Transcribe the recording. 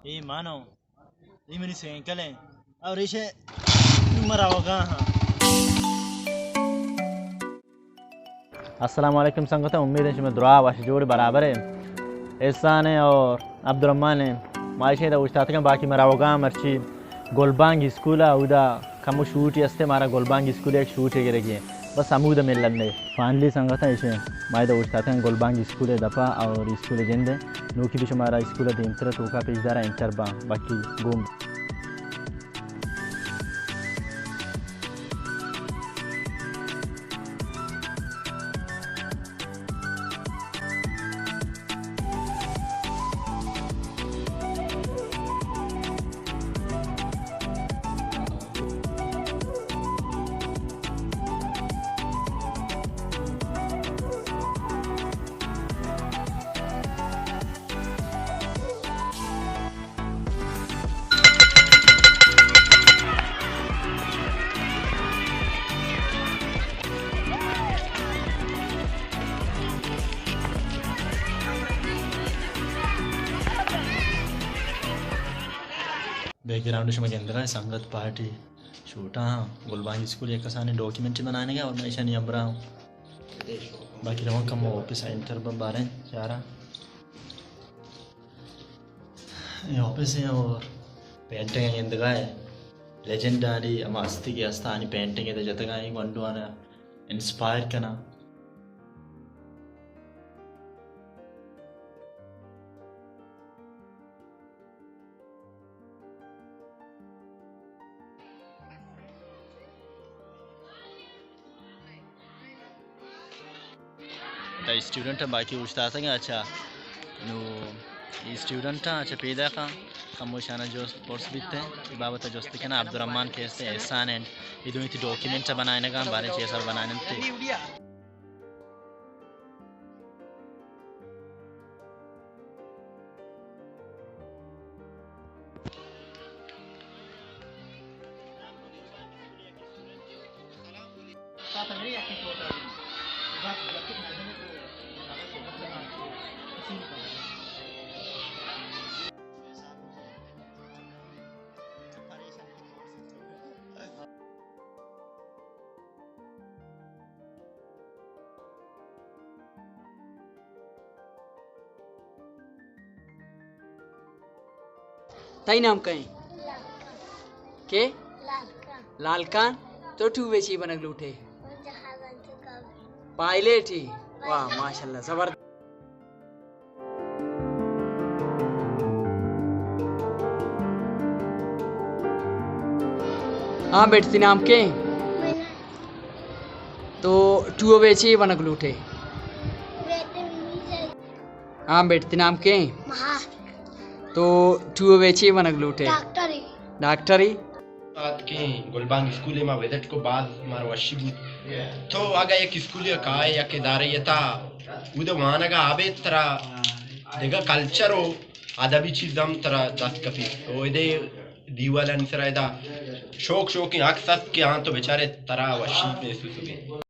اے مانو، اے منی سائیکل ایں۔ اور ایشے نوں ما روگا ہاں۔ السلام علیکم سنگتاں، امید ایں شما دراہ وش جوڑ برابر ایں۔ احسان ایں اور عبدالرحمن ایں۔ ما ایشی دا اوشتاتگاں، باقی ما روگا ہاں مرچی گلبانگ اسکول ءَ، اودا کمو شوٹے ہستے، مارا گلبانگ اسکول ءَ یک شوٹے گرگی ایں۔ بس ہمود ءَ ملنے۔ فائنلی سنگتاں، ایشی ما ادا اوشتاتگاں گلبانگ اسکول ءِ دپا اور اسکول ءِ جند ایں۔ نوکی بھی شمارا اسکول ءِ دیمتر ءَ توکا پیش داراں، انٹر باں، باقی گوم۔ بیک گراؤنڈ شما گندگا سنگت پارٹی شوٹا ہاں، گلبانگ اسکول یک کسانی ڈاکیومنٹ بنانے گا اور میں ایشانی ہمراہ ہوں۔ باقی روان کم آفس انٹر باریں چارا۔ اے آفس ایں اور پینٹنگ گندگا ایں۔ لیجنڈاری ہما ہستی کہ ہستا آنی پینٹنگ ءَ جتگا ایں، گونڈوانا انسپائر کنا۔ تا اسٹوڈنٹ باقی اوشتاتگ اَنت، اچھا۔ نو اے اسٹوڈنٹ اَنت، اچھا، پیداک اَنت، کمو اشانا جست پرس بیت اَنت، اے بابت ءَ جست کناں۔ عبدالرحمن کہ است احسان اَنت، اے دوئیں تئی ڈاکیومنٹ بنائینگ اَنت، باریں چی سر بنائینگ اَنت۔ تئی نام کئے اِنت؟ کے؟ لال خان۔ لال خان، تو ٹوبے چی بنگ لوٹے؟ پائلٹ ئے؟ واہ، ماشاءاللہ، زبردست۔ ہاں بیٹے، تئی نام کئے اِنت؟ تو ٹوبے چی بنگ لوٹے؟ ہاں بیٹے، تئی نام کئے اِنت؟ تو ٹوبے چی بنگ لوٹے؟ ڈاکٹر ئے۔ ڈاکٹر ئے؟ آتکیں گلبانگ اسکول ءَ ما وزٹ کو، باز مارا وشی بوت۔ تو اگاں یک اسکولے ءَ کائے، یک ادارے ءَ تا، اود ءَ وانگ ءَ آبے، ترا دگہ کلچر و ادبی چیز ہم ترا دست کپیت۔ و ادے دیوالانی سرا ادا شوک شوکیں عکس است کہ آں تو بچارے ترا وشی محسوس بی۔